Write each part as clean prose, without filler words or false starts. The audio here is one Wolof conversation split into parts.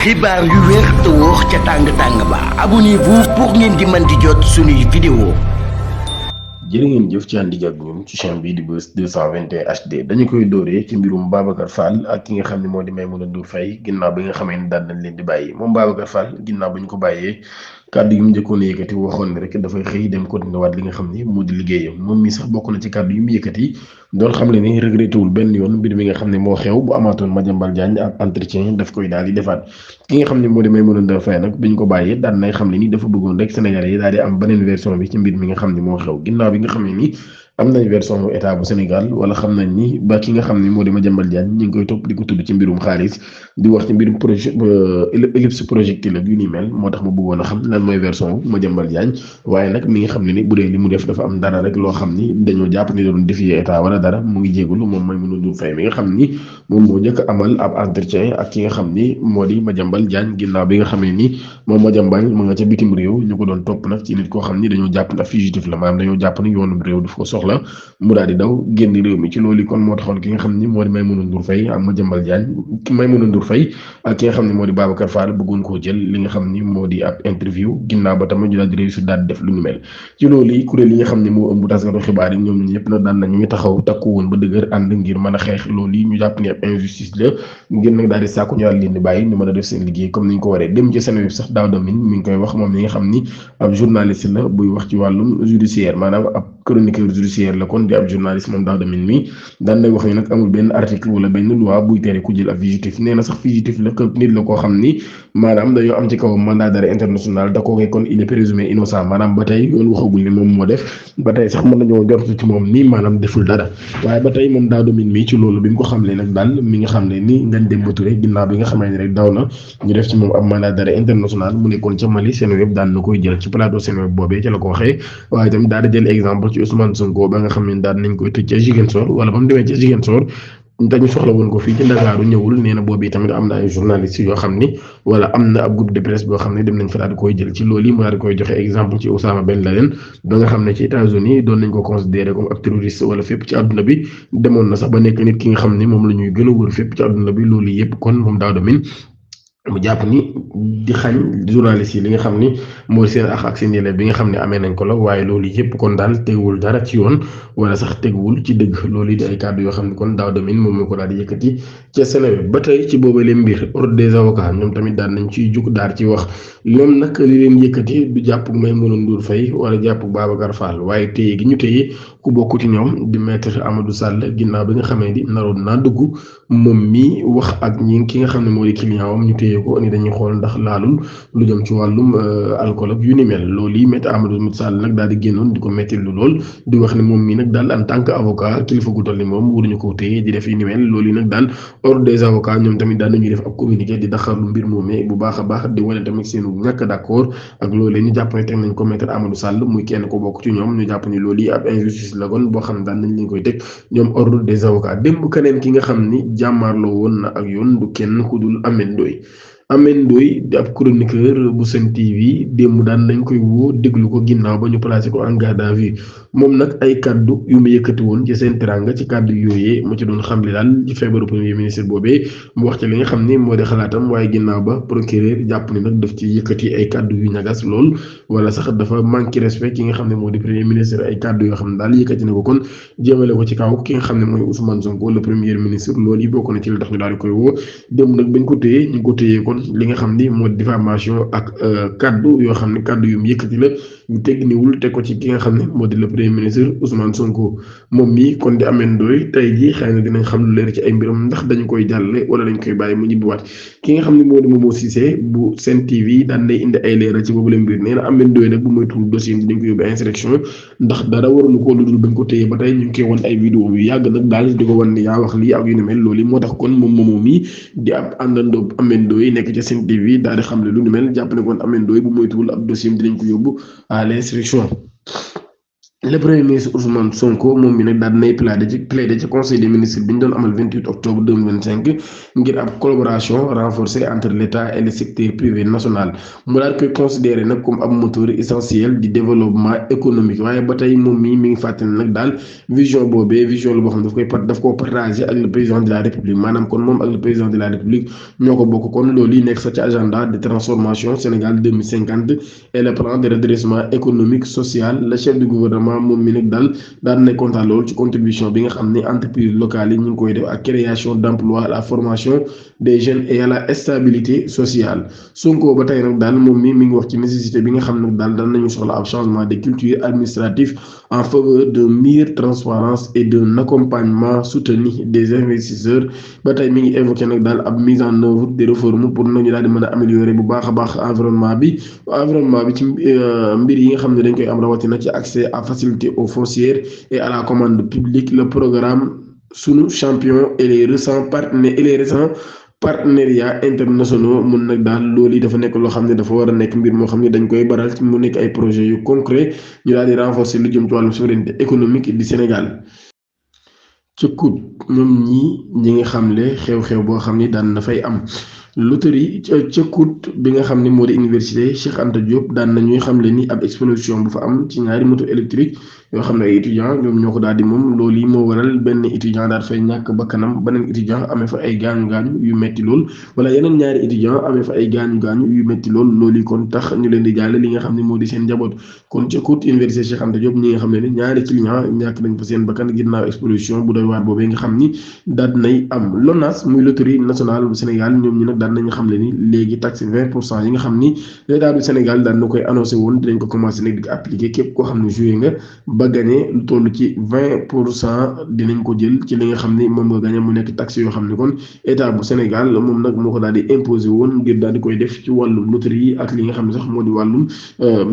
xibaar yu wér te wóor ca tàng-tàng ba abonnez-vous pour ngeen di mën di jot suñuy vidéo. jërë ngeen jëf ci ànd ak ñun ci chaîne bii di Buzz 221 HD dañu koy dooree ci mbirum Babacar Fall ak ki nga xam ne moo di Maimouna Ndour Faye ginnaaw bi nga xamee ni daal nañ leen di bàyyi moom Babacar Fall ginnaaw ba ñu ko bàyyee kàddu yu mu njëkkoon a yëkkati waxoon ne rek dafay xëy dem continuer waat li nga xam ni moo di liggéeyam moom mi sax bokk na ci kàddu yu mu yëkkati doon xam le ni regretté wul benn yoon mbir mi nga xam ne moo xew bu amaatoon Madiambal Diagne ak entretien daf koy daal di defaat ki nga xam ne moo di Maimouna Ndour Faye nag bi ñu ko bàyyee daan nay xam ne ni dafa bëggoon rek Sénégalais yi daal di am beneen version bi ci mbir mi nga xam ne moo xew ginnaaw bi nga xam ne ni am nañ version bu état bu Sénégal wala xam nañ ni ba ki nga xam ni moo di Madiambal Diagne ñu ngi koy topp di ko tudd ci mbirum xaalis di wax ci mbirum projet ellipse projectile ak yu ni mel moo tax ma bëggoon a xam lan mooy version bu Madiambal Diagne waaye nag mi nga xam ne ni bu dee li mu def dafa am dara rek loo xam ni dañoo jàpp ni doon défier état wala dara mu ngi jégalu moom Maimouna Ndour Faye mi nga xam ni moom moo njëkk amal ab entretien ak ki nga xam ni moo di Madiambal Diagne ginnaaw bi nga xam ne ni moom Madiambal mu nga ca bitim réew ñu ko doon topp nag ci nit koo xam ni dañoo jàpp na fugitif la maanaam dañoo jàpp ni yoonum réew daf ko soxla mu daal di daw génn réew mi ci loolu kon moo taxoon ki nga xam ni moo di Maimouna Ndour Faye ak Madiambal Diagne Maimouna Ndour Faye ak ki nga xam ne moo di Babacar Fall bëggoon koo jël li nga xam ni moo di ab interview ginnaaw ba tamit ñu daal di réussir daal di def lu ñu mel ci loolu yi kuréel yi nga xam ne moo ëmb taskatu xibaar yi ñoom ñëpp na daan nañu taxaw takku woon ba dëgër ànd ngir mën a xeex loolu yi ñu jàpp ni ab injustice la ngir nag daal di sàkku ñu daal leen di bàyyi ñu mën a def seen liggéey comme ni ñu ko waree dem ci seen web sax daaw damin mi ngi koy wax moom mi nga xam ni ab journaliste la buy wax ci wàllum judiciaire maanaam ab chroniqueur judiciaire la kon di ab journaliste moom daaw damin mi daan nay wax ni nag amul benn article wala benn loi buy tere ku jël ab fugitif nee na sax fugitif la que nit la koo xam ni maanaam dañoo am ci kaw mandat d'arrêt international da kookee kon il est présumé innocent maanaam ba tey yoon waxagul ni moom moo def ba tey sax mën nañoo jortu ci moom nii maanaam deful dara waaye ba tey moom daaw damin mi ci loolu bi mu ko xamlee nag daal mi nga xam ne ni Ngagne Demba Touré ginnaaw bi nga xamee ne rek daw na ñu def ci moom ab mandat d'arrêt international mu nekkoon ca Mali Seneweb daan na koy jël ci plateau Seneweb boobee ca la ko waxee waaye tamit daal di jël exemple ci Ousmane Sonko ba nga xam ne daal nañ koy tëj ca Ziguinchor wala ba mu demee ca Ziguinchor dañu soxla woon ko fii ci Ndakaaru ñëwul nee na boobu tamit am na ay journalistes yoo xam ni wala am na ab groupe de presse boo xam ne dem nañ fa daal di koy jël ci loolu yi mu daal di koy joxe exemple ci Osama Ben Laden ba nga xam ne ci États-Unis doon nañ ko considéré comme ab terroriste wala fépp ci àdduna bi demoon na sax ba nekk nit ki nga xam ne moom la ñuy gën a wër fépp ci àdduna bi loolu yëpp kon moom daaw damin mu jàpp ni di xañ journaliste yi li nga xam ni mooy seen ak seen yelleef bi nga xam ne amee nañ ko la waaye loolu yëpp kon daal teguwul dara ci yoon wala sax teguwul ci dëgg loolu di ay kàddu yoo xam ne kon daaw damin moom moo ko daal di yëkkati ca Seneweb ba tey ci boobale mbir ordre des avocats ñoom tamit daal nañ ciy jug daal ci wax ñoom nag li leen yëkkati du jàpp Maimouna Ndour Faye wala jàpp Babacar Fall waaye téye gi ñu téye ku bokk ci ñoom di maître Amadou Sall ginnaaw bi nga xamee di naroon naa dugg moom mi wax ak ñi ki nga xam ne moo di client am ñu téye ko ni dañuy xool ndax laalul lu jëm ci wàllum alcool ak yu ni mel loolu yi maître Amadou Sall nag daal di génnoon di ko métti lu lool di wax ne moom mii nag daal en tant que avocat kilifa gu toll ni moom waruñu ko téye di def yu ni mel loolu yi nag daal ordre des avocats ñoom tamit daal nañuy def ab communiqué di daxarlu mbir moomee bu baax a baax di wane tamit seenu ñàkk d'accord ak loolu ñu jàpp ne teg nañ ko maître Amadou Sall muy kenn ko bokk ci ñoom ñu jàpp ni loolu yi ab injustice la kon boo xam ne daal nañ leen koy teg ñoom ordre des avocats démb keneen ki nga xam ni jàmmaarloo woon na ak yoon du kenn ku dul Ameth Ndoye Ameth Ndoye di ab chroniqueur bu Sen TV démb daan nañ koy woo déglu ko ginnaaw ba ñu placé ko en garde à vue moom nag ay kaddu yu mu yëkkati woon ci Sen Teranga ci kaddu yooyee mu ci doon xamle daal ci feebaru premier ministre boobee mu wax ci li nga xam ni moo di xalaatam waaye ginnaaw ba procureur jàpp ni nag daf ci yëkkati ay kaddu yu ñagas lool wala sax dafa manqué respect ki nga xam ne moo di premier ministre ay kaddu yoo xam ne daal yëkkati na ko kon jéemale ko ci kaw ki nga xam ne mooy Ousmane Sonko le premier ministre loolu yi bokk na ci li tax ñu daal di koy woo démb nag bañ ko téye ñu ko téye kon li nga xam ni moo diffamation ak kaddu yoo xam ne kaddu yu mu yëkkati la ñu tegg niwul teg ko ci ki nga xam ne moo di le premier ministre Ousmane Sonko moom mii kon di Ameth Ndoye tey jii xëy na dinañ xam lu leer ci ay mbiram ndax dañu koy jàlle wala dañ koy bàyyi mu ñibbiwaat ki nga xam ne moo di Momo Cissé bu Sen TV daan day indi ay leeral ci boobu la mbir nee na Ameth Ndoye nag bu moytuwul dossier bi dañ ko yóbbu instruction ndax dara waruñu ko lu dul bañ ko téye ba tey ñu ngi koy wan ay vidéo yu yàgg nag daal di ko wan ni yaa wax lii ak yu ni mel loolu moo tax kon moom Momo mii di ab àndandoo Ameth Ndoye nekk ci Sen TV daal di xam ne lu ni mel jàpp ne kon Ameth Ndoye bu moytuwul ab dossier dinañ ko yóbbu à l'instruction le premier ministre Ousmane Sonko moom mi nag daal dinay plaider ci conseil des ministres bi ñu doon amal 28 octobre 2025 ngir ab collaboration renforcée entre l' état et le secteur privé national mu daal koy considéré nag comme ab moteur essentiel du développement économique waaye ba tey moom mi ngi fàttali nag daal vision boobee vision la boo xam ne daf koo partagé ak le président de la république maanaam kon moom ak le président de la république ñoo ko bokk kon loolu yi nekk sa ci agenda de transformation Sénégal 2050 et le plan de redressement économique social le chef du gouvernement moom mi nag daal na kontaan loolu ci contribution bi nga xam ne entreprise locale yi ñu ngi koy def ak création d' emploi la formation des jeunes et à la stabilité sociale Sonko ba tey nag daal moom mi ngi wax ci nécessité bi nga xam ne daal nañu soxla ab changement de culture administrative en faveur de meilleure transparence et d'un accompagnement soutenu des investisseurs ba tey mi ngi évoqué nag daal ab mise en œuvre des réformes pour nañu daal di mën a améliorer bu baax a baax environnement bi ci mbir yi nga xam ne dañ koy am rawatina ci accès à facilité aux foncières et à la commande publique le programme Sunu Champion et les récents partenariats internationaux mun nag daal loolu yi dafa nekk loo xam ne dafa war a nekk mbir moo xam ne dañ koy baral mu nekk ay projets yu concret ñu daal di renforcer lu jëm ci wàllum souveraineté économique du Sénégal. ca COUD ñoom ñi nga xam ne xew-xew boo xam ni daan na fay am loterie ca COUD bi nga xam ne moo di université Cheikh Anta Diop daan na ñuy xam le ni ab explosion bu fa am ci ñaari moto électrique yoo xam ne ay étudiants ñoom ñoo ko daal di moom loolu yi moo waral benn étudiant daal fay ñàkk bakkanam beneen étudiant amee fa ay gaañu-gaañu yu metti lool wala yeneen ñaari étudiant amee fa ay gaañu-gaañu yu metti lool loolu yi kon tax ñu leen di jaale li nga xam ne moo di seen njaboot kon ca COUD université Cheikh Anta Diop ñi nga xam ne ni ñaari client ñàkk nañ fa seen bakkan ginnaaw explosion bu doy waar boobee nga xam ni daal nay am LONASE muy loterie nationale bu Sénégal ñoom ñi nag daan nañu xam le ni léegi taxe 20% yi nga xam ni l'état du Sénégal daan na koy annoncé woon dinañ ko commencé nag di ko appliqué képp koo xam ne joué nga ba gagné lu toll ci 20% dinañ ko jël ci li nga xam ni moom nga gagné mu nekk taxe yoo xam ne kon état bu Sénégal moom nag moo ko daal di imposé woon ngir daal di koy def ci wàllum loterie yi ak li nga xam ne sax moo di wàllum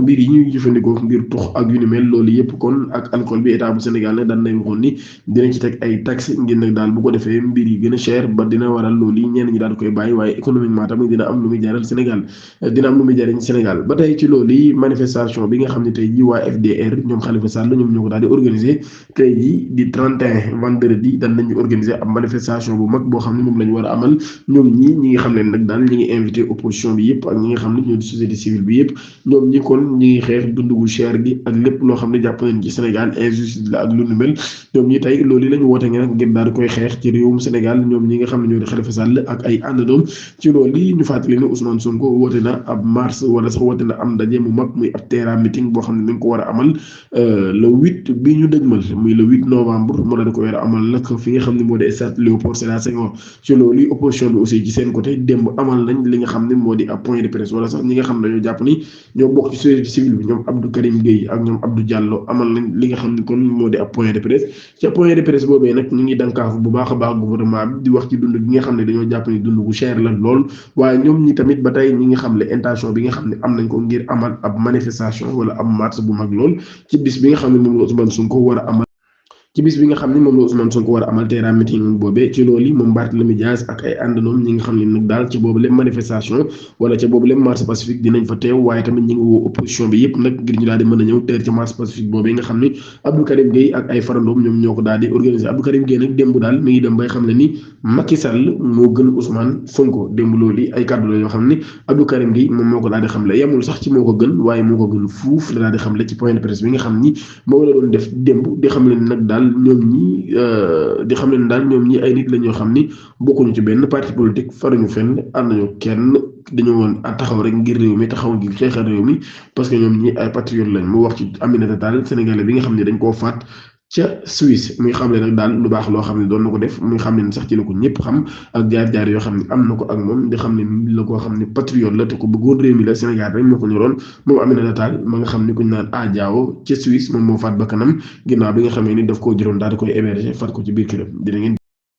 mbir yi ñuy jëfandikoo ngir tux ak yu ni mel loolu yëpp kon ak alcool bi état bu Sénégal nag daan nay waxoon ni dinañ ci teg ay taxe ngir nag daal bu ko defee mbir yi gën a cher ba dina waral loolu yi ñenn ñi daal di koy bàyyi waaye économiquement tamit dina am lu muy jaral Sénégal dina am lu muy jariñ Sénégal ba tey ci loolu yi manifestation bi nga xam ne tey ji waa FDR ñoom Khalifa Sall ñoom ñoo ko daal di organiser tey ji di 31 vendredi dañ nañu organiser ab manifestation bu mag boo xam ne moom la ñu war a amal ñoom ñi nga xam ne nag daal ñi ngi invité opposition bi yëpp ak ñi nga xam ne ñoo di société civile bi yëpp ñoom ñi kon ñi ngi xeex dund gu cher gi ak lépp loo xam ne jàpp nañ ci Sénégal injustice la ak lu nu mel ñoom ñi tey loolu yi la ñu woote nag ngir daal di koy xeex ci réewum Sénégal ñoom ñi nga xam ne ñoo di Khalifa Sall ak ay àndandoom ci loolu li ñu fàttali ne Ousmane Sonko woote na ab mars wala sax woote na am ndaje mu mag muy ab terrain meeting boo xam ne dañ ko war a amal le 8 bi ñu dëgmal muy le 8 novembre moo daal di ko war a amal nag fi nga xam ne moo di stade Léopold Sédar Senghor ci loolu yi opposition bi aussi ci seen côté démb amal nañ li nga xam ne moo di ab point de presse wala sax ñi nga xam ne dañoo jàpp ni ñoo bokk ci société civile bi ñoom Abdou Karim Gueye ak ñoom Abdou Diallo amal nañ li nga xam ne kon moo di ab point de presse ca point de presse boobee nag ñu ngi dankaafu bu baax a baax gouvernement bi di wax ci dund gi nga xam ne dañoo jàpp ni dund gu cher la lool waaye ñoom ñi tamit ba tey ñi nga xam ne intention bi nga xam ne am nañ ko ngir amal ab manifestation wala ab marche bu mag lool ci bis bi nga xam ne moom la Ousmane Sonko war a amal ci bis bi nga xam ne moom la Ousmane Sonko war a amal terrain meeting boobee ci loolu moom Barthélémy Dias ak ay àndanoom ñi nga xam ne nag daal ci boobu leen manifestation wala ca boobu leen marche pacifique dinañ fa teew waaye tamit ñi ngi woo opposition bi yëpp nag ngir ñu daal di mën a ñëw teer ci marche pacifique boobee nga xam ne Abdou Karim Gueye ak ay farandoom ñoom ñoo ko daal di organiser Abdou Karim Gueye nag démb daal mi ngi dem bay xam ne ni Macky Sall moo gën Ousmane Sonko démb loolu ay kàddu la yoo xam ne Abdou Karim Gueye moom moo ko daal di xam le yemul sax ci moo ko gën waaye moo ko gën fuuf la daal di xam le ci point de presse bi nga xam ni moo la doon def démb di xam leen nag daal ñoom ñi di xam leen daal ñoom ñi ay nit la ñoo xam ni bokkuñu ci benn parti politique faruñu fenn ànd nañu kenn dañoo woon taxaw rek ngir réew mi taxaw ngir xeexal réew mi parce que ñoom ñi ay patriote lañ mu wax ci Aminata Tall sénégalais bi nga xam ne dañ koo faat ca Suisse muy xam ne nag daal lu baax loo xam ne doon na ko def muy xam ne sax ci la ko ñëpp xam ak jaar-jaar yoo xam ne am na ko ak moom di xam ne la koo xam ne patriote la te ko bëggoon réew mi la Sénégal rek moo ko ñoroon moom Aminata Tall ma nga xam ne ku ñu naan Diawo ca Suisse moom moo faat bakkanam ginnaaw bi nga xamee ni daf koo jëloon daal di koy héberger faat ko ci biir këram dina ngeen